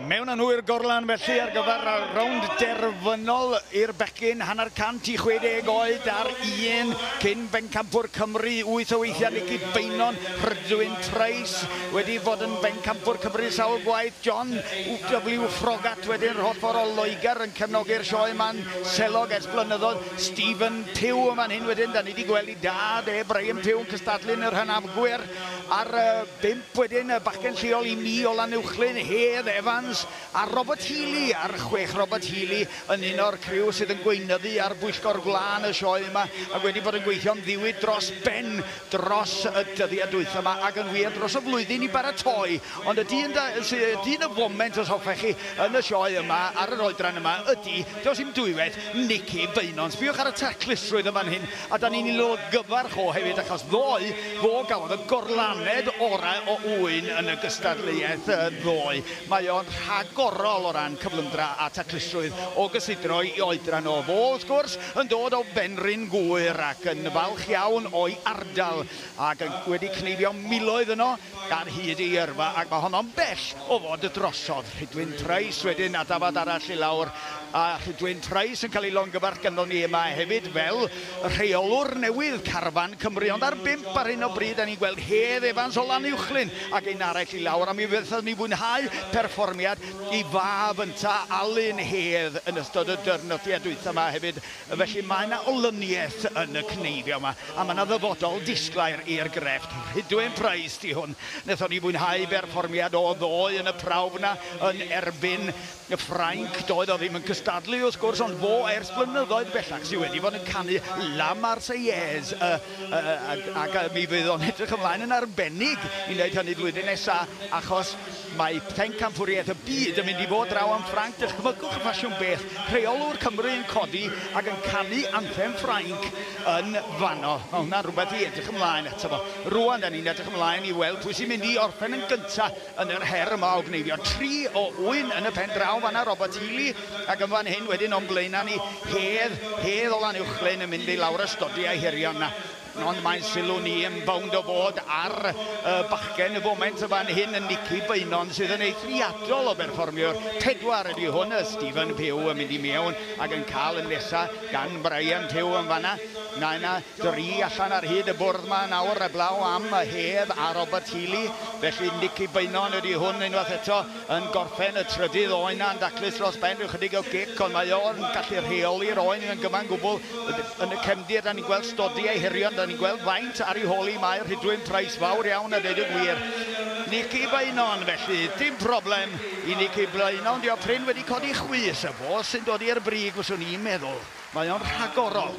Mewn â nhw i'r gorlan felly ar gyfer y rownd derfynol i'r bechgyn, 50 i 60 oed ar un cyn bencampwr Cymru, 8 o weithiau Nicky Beynon, Rhydwyn Price wedi bod yn bencampwr Cymru sawl gwaith, John W Frogat wedyn yr holl ffordd o Loegr yn cefnogi'r sioe yma'n selog ers blynyddoedd, Stephen Pugh yn fan hyn wedyn, da ni wedi gweld ei dad e, Brian Pugh yn cystadlu yn yr hynafgwyr ar 5 wedyn, y bachgen lleol i mi o Lanuwchllyn, Hedd Evans a Robert Healy ar 6. Robert Healy yn un o'r criw sydd yn gweinyddu ar bwyllgor gwlân y sioe yma ac wedi bod yn gweithio'n ddiwyd dros ben dros y dyddiau dwytha yma ac yn wir dros y flwyddyn i baratoi. Ond y dyn, da, dyn y foment os hoffech chi yn y sioe yma ar yr oedran yma ydy, does dim dwywaith, Nicky Beynon. Sbiwch ar y taclusrwydd yn fan hyn, a da ni'n ei gyfarch o hefyd achos ddoe fo gafodd y gorlaned orau o ŵyn yn y gystadleuaeth ddoe. Mae o'n rhagorol o ran cyflymdra a taclusrwydd o gysidro i oedran o. Fo wrth gwrs yn dod o Benrhyn Gŵyr ac yn falch iawn o'i ardal ac wedi cneifio miloedd yno ar hyd ei yrfa, ac mae honno'n bell o fod drosodd. Rhydwyn Price wedyn a dafad arall i lawr, a Rhydwyn Price yn cael ei longyfarch ganddo ni yma hefyd fel rheolwr newydd carfan Cymru, ond ar 5 ar hyn o bryd da ni'n gweld Hedd Evans o Lanuwchllyn ac un arall i lawr, a mi wnaethon ni fwynhau perfformiad i fab ynta Alun Hedd yn ystod y dyrnodiad dwytha yma hefyd. Felly mae yna olyniaeth yn y cneifio yma, a mae yna ddyfodol disglair i'r grefft. Rhydwyn Price di hwn. Wnaethon ni fwynhau berfformiad o ddoe yn y prawf yna yn erbyn y Ffrainc. Doedd o ddim yn cystadlu wrth gwrs, ond fo ers blynyddoedd bellach sydd wedi bod yn canu La Marseillaise, ac mi fydd o'n edrych ymlaen yn arbennig i wneud hynny flwyddyn nesaf, achos mae pencampwriaeth y byd yn mynd i fod draw am Ffrainc. Dychmygwch y ffasiwn beth, rheolwr Cymru yn codi ac yn canu anthem Ffrainc yn fanno. Mae hwnna'n rhywbeth i edrych ymlaen ato fo. Rwan, da ni'n edrych ymlaen i weld pwy sy'n mynd i orffen yn gyntaf yn yr her yma o gneifio 3 o ŵyn yn y pen draw fanna, Robert Healy, ac yn fan hyn wedyn o'n blaenau ni Hedd o Lanuwchllyn yn mynd i lawr y stodiau hirion yna. Ond mae'n sylw ni yn bownd o fod ar y bachgen y foment y fan hyn yn Nicky Beynon sydd yn eithriadol o berfformiwr. 4 ydy hwn, y Stephen Pugh yn mynd i mewn ac yn cael y nesa gan Brian Pugh yn fanna. Na yna 3 allan ar hyd y bwrdd yma nawr eblaw am y Hedd a Robert Healy. Felly Nicky Beynon ydy hwn unwaith eto yn gorffen y trydydd oen na'n daclus dros ben, rhyw chydig o gic, ond mae o'n gallu rheoli'r oen yn gyfan gwbl. Yn y cefndir, da ni'n gweld stodiau hirion, da ni'n gweld faint ar ei holi mae Rhydwyn Price, fawr iawn a deud y gwir. Nicky Beynon felly, dim problem i Nicky Beynon, dio prin wedi codi chwys, y fo sy'n dod i'r brig fyswn i'n meddwl. Mae o'n rhagorol.